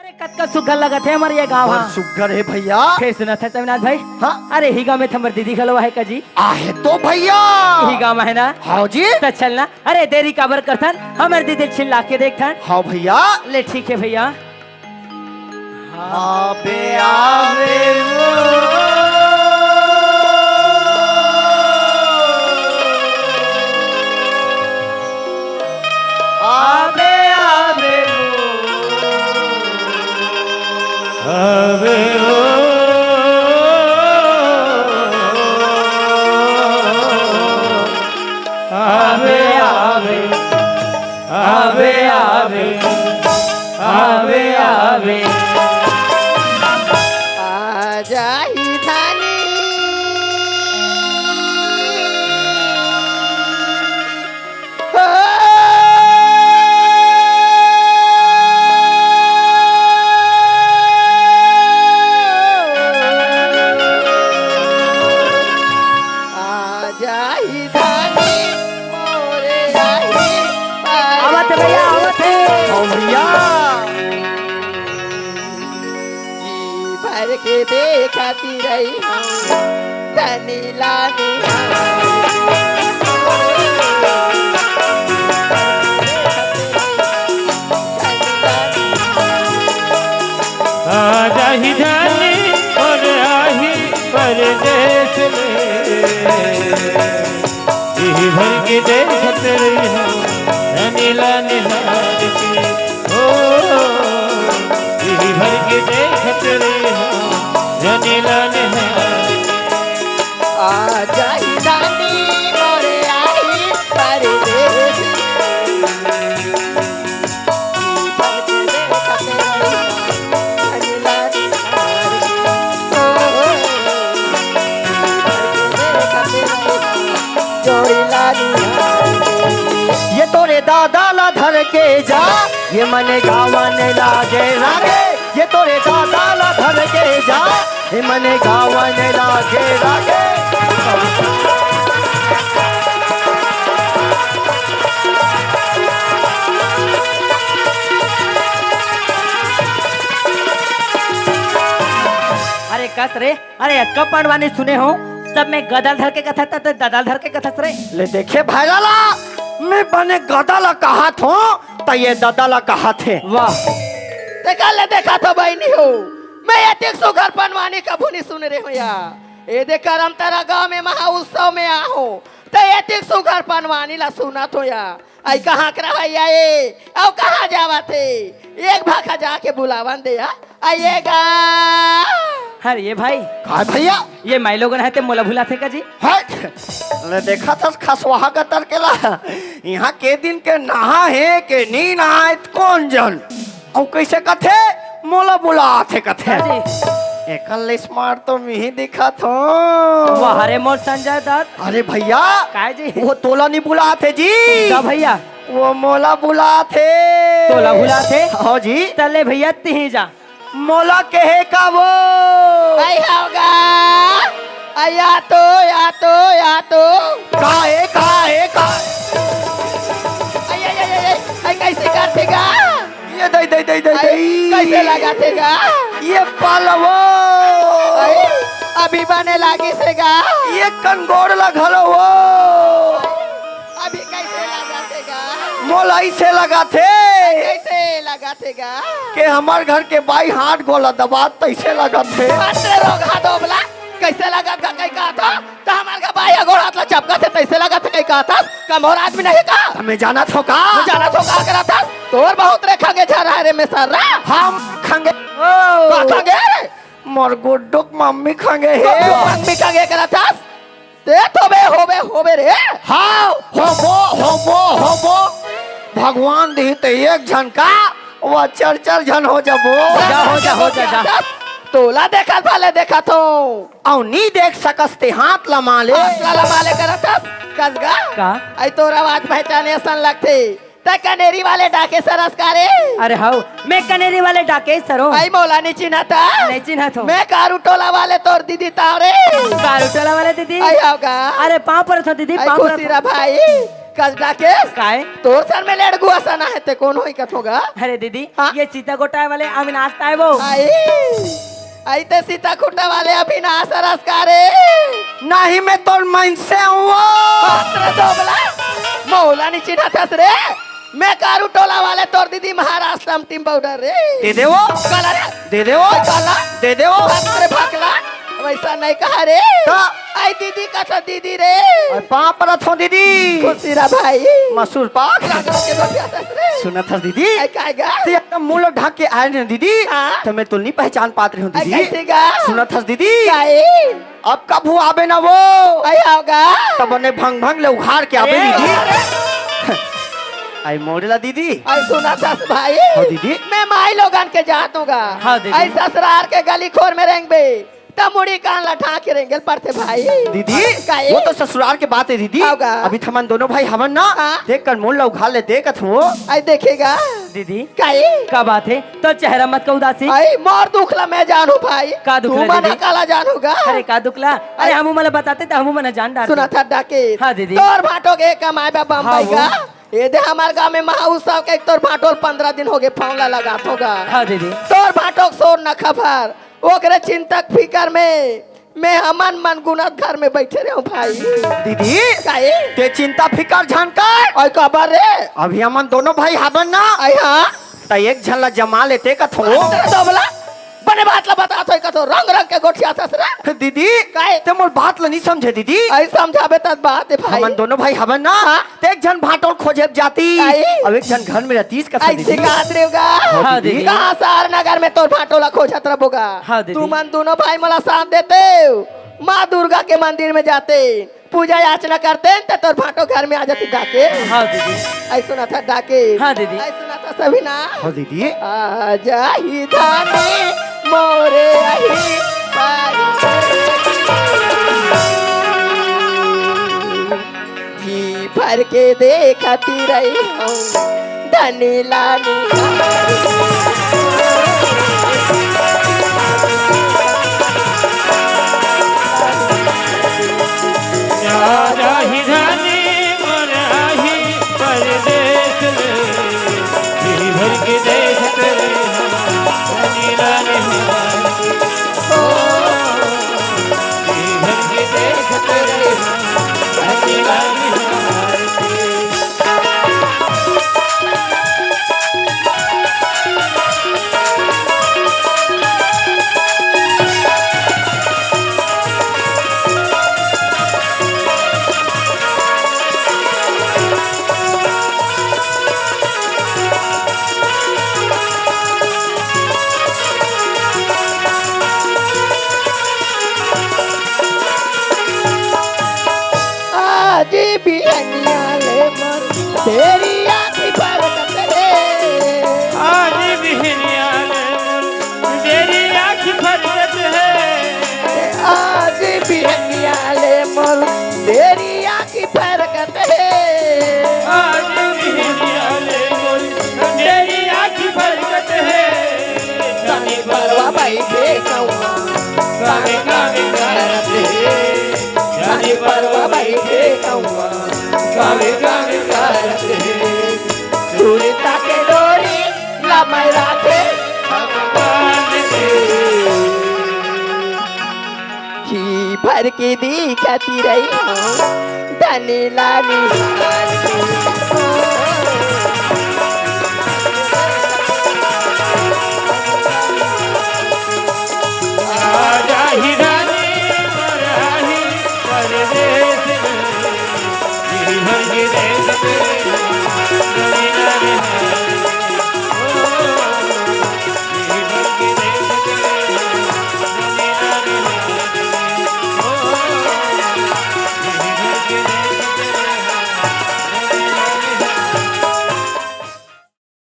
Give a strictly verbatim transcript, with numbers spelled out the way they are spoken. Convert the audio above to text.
अरे, कतका सुग्घर लगत हे हमर ये गाँव ह। सुग्घर हे भैया। फेर सुनत हे स्वामीनाथ भाई। हाँ। अरे, इही गाँव में त हमर दीदी घलो आहे का जी? आहे तो भैया। इही गाँव में हे ना? हाँ जी। त चल ना। अरे, देरी काबर करथन? हमर दीदी ल छिन ला के देखथन। हाँ भैया। ले, ठीक हे भैया। आबे, आबे वो। आबे, आबे वो। आबे वो। आबे, आबे। आबे, आबे, आबे, आबे। आ जाही धनी। हो। आ जाही धनी मोरे आही। आवत हे भैया, आवत हे। हो भैया। जी भर के देखती रही हूँ, धनी लानी। आ जाही धनी और आही परदेस में, जी भर के देखत रही हूँ, धनी ला निहार के। ओ, जी भर के देखत रही हूँ, धनी ला निहार के। आ जाही धनी मोरे आही परदेस। ये तोरे दादा ला धर के जा, ये मने गावन लागे रागे। ये तोरे दादा ला धर के जा, ये मने गावन लागे रागे। अरे कस रे, अरे अतका पंडवानी सुने हो, सब में गदल धर के कथा त ददल धर के कथा रे। ले देखे भैरा ला, मैं बने गदा ला कहात हों, त ये ददा ला कहात हे। वाह। ते का ले देखा तो बहिनी हो, मैं एतिक सुघर पंडवानी कभू नहीं सुने रहे हों या। ए दे करम तारा गाँव में महा उत्सव में आहों, त एतिक सुघर पंडवानी ला सुनत हों या। आई कहाँ के रहइया ए, अउ कहाँ जावत हे? एक भाखा जाके बुलावन दे या। आइएगा। अरे ये भाई। का भैया? ये माई लोगन हे ते मोला भुलाथे का जी? हट। ले देखा थस खसवाहा गतर के ला। इहाँ के दिन के नहा हे के नी नहाए त कोन जन? अउ कइसे कथे? मोला बुलाथे कथे। हाँ जी। एकर ले smart तो मिही दिखत हों। वाह रे मोर संजय दत्त। अरे भैया। काय जी? वो तोला नी बुलाथे जी। का भैया? वो मोला बुलाथे। तोला बुलाथे? हाँ जी। त ले भैया तिही जा। मोला कहे का वो? आई होगा। आई या तो, या तो, या तो। का हे, का हे, का? आई, आई, आई, आई, आई, आई, कइसे करथे गा? ये दई, दई, दई, दई, आई, दई। कइसे लगाथे गा? ये पालवो। आई, अभी बने लागिस हे गा। ये कनगोड़ ला घलो वो। अभी कइसे लगाथे गा? मोला अइसे लगाथे। कइसे लगाथे गा? के हमर घर के बाई हाथ गोला दबात तइसे लगाथे। अरे रोगहा दोबला, कइसे लगाथे कहि कहत हस? त हमर घर बाई गोड़ हाथ ला चपकाथे तइसे लगाथे कहि कहत हस? का मोर आदमी नहीं का? त मैं जानत हों का? मैं जानत हों का करत हस? तोर बहुत रे खंगे झरा हे रे मैं सर्रा। हम खंगे। ओ। का खंगे? मोर गुड्डू के मम्मी खंगे हे। गुड्डू के मम्मी खंगे करत हस? ते तो बे होबे, होबे रे। हाँ, होबो, होबो, होबो। भगवान दिही ते एक झन का, वो चार चार झन हो जाबो। हो जा, हो जा, हो जा, जा। तोला देखत भले देखत हों। अउ नी देख सकस ते हाथ लमा ले। हाथ ला लमा ले करत हस, कस गा। का? आई तोर आवाज पहचाने असन लगथे। तैं कनेरी वाले डाकेसर अस का रे? अरे हव, मैं कनेरी वाले डाकेसर हों। आई मोला नी चिन्हत हस? नहीं चिन्हत हों। मैं कारू टोला वाले तोर दीदी तांव रे। कारू टोला वाले दीदी? आई हव गा। अरे पाँव परत हों दीदी, आई पाँव परत खुशी हों। रह भाई। कस डाकेस? काय? तोर सर में लेड़गुआ सना हे ते कोन होई कथों गा? अरे दीदी, हाँ? ये सीता गोटा वाले अविनाश ताय वो। आई, आई ते सीता खूटा वाले अविनाश रस का रे। नहीं, मैं तोर मन से हूँ वो। बाप रे दोगला, मोला नी चिन्हत हस रे। मैं कारू टोला वाले तोर दीदी महाराष्ट्र टीम पाउडर रे। दे दे वो। काला रे। दे दे वो। काला। दे दे वो। बाप रे भकला। वैसा नहीं कहा रे। तो? आई दीदी कथा दीदी रे। अरे पाँव परत हों दीदी। खुशी रह भाई। मसूर पाक। रंग रंग के रोटी आता है रे। सुनत हस दीदी? आई काय गा? ते एकदम मुंह लो ढक के आए न दीदी। हाँ। तो मैं तो नहीं पहचान पात रही हूँ आई दीदी। कैसे गा? सुनत हस दीदी? काय? अब कभू आबे ना वो। आई आओगा। तब उन्हें भंग भंग ले उघार के आबे अरे दीदी। अरे। आई मोड़ला दीदी। आई सुनत हस भाई। हो दीदी। मैं माई लोगन के जात हूँ गा। हाँ दीदी। आई ससुरार के गली खोर में रेंगबे। त मुड़ी कान ला ढांक के रेंगेल पड़थे भाई। दीदी, काय? वो तो ससुरार के बात है दीदी। आओगा। अभी त हमन दोनों भाई हवन ना। हाँ। देख कर मोल ला उघार ले देखत हूँ। आई देखेगा। दीदी। काय? का बात है? तो चेहरा मत का उदासी। आई मोर दुख ला मैं जानू भाई। का दुख तू ला मन दीदी? काला जानू गा। अरे का दुख ला? अरे आई। हमू मन ला बताते त हमू मन जान डारते। सुनत हस डाके। हाँ दीदी। तोर भांटो के कमाए बा बम्बई हाँ, वो। गा। ये दे हमार गांव में महा उत्सव के तोर भांटो ल पंद्रह दिन हो गे फोन ला लगात हों गा। हाँ दीदी। तोर भांटो के सोर न खबर। ओकरे चिंतक फिकर में मैं हमन मन गुनत घर में बैठे रहे हूँ भाई। दीदी, काय? ते चिंता फिकर झन कर। आई काबर रे? अभी हमन दोनों भाई हवन ना। आई हाँ। त एक झन ला जमा लेते कथो। अरे दोगला, बने बात ला बतात होई कथो, रंग रंग के गोठियाथस रे। दीदी, काय? ते मोर बात ला नहीं समझे दीदी। आई समझाबे तब बात है भाई। हमन दोनों भाई हवन ना। हाँ। ते एक झन भांटो ल खोजे जाती। आई। अब एक झन घर में रहतीस कथो आई दीदी। सिंगात रेवगा। हाँ हाँ दीदी। दीदी। कहाँ सार नगर में तोर भांटो ला खोजत रबोगा। हाँ दीदी। तुमन दोनों भाई मोला साथ देते हो। माँ दुर्गा के मंदिर में जाते। पूजा याचना करते त तोर भांटो घर में आ जाती डाके। हाँ दीदी। आई सुनत हस डाके। हाँ दीदी। आई सुनत हस सभी ना। हाँ दीदी। आ जाही धानी मोरे आही। जी भर के देखती रही हूँ धनी लानी। राजा ही धनी मोर आही परदेस ले, जी भर के देखत रहे हम, धनी लाल हमार के। ओ, जी भर के देखत रहे हम, धनी लाल हमार के। आज बिहनिया ले मोर देरी आँखी फरकत हे। आज बिहनिया ले मोर देरी आँखी फरकत हे। आज बिहनिया ले मोर देरी आँखी फरकत हे। आज बिहनिया ले मोर देरी आँखी फरकत हे। कामे परवा बइठे कौआ, कामे कामे करत हे। कामे परवा बइठे कौआ, कामे कामे करत हे। सुरता के डोरी ला मैं राखे भगवान के। जी भर के देखती रही हूँ धनी लानी हार के। आजा ही रानी मोर आही परदेस में, जी भर के देखते रही हूँ धनी लानी हार के।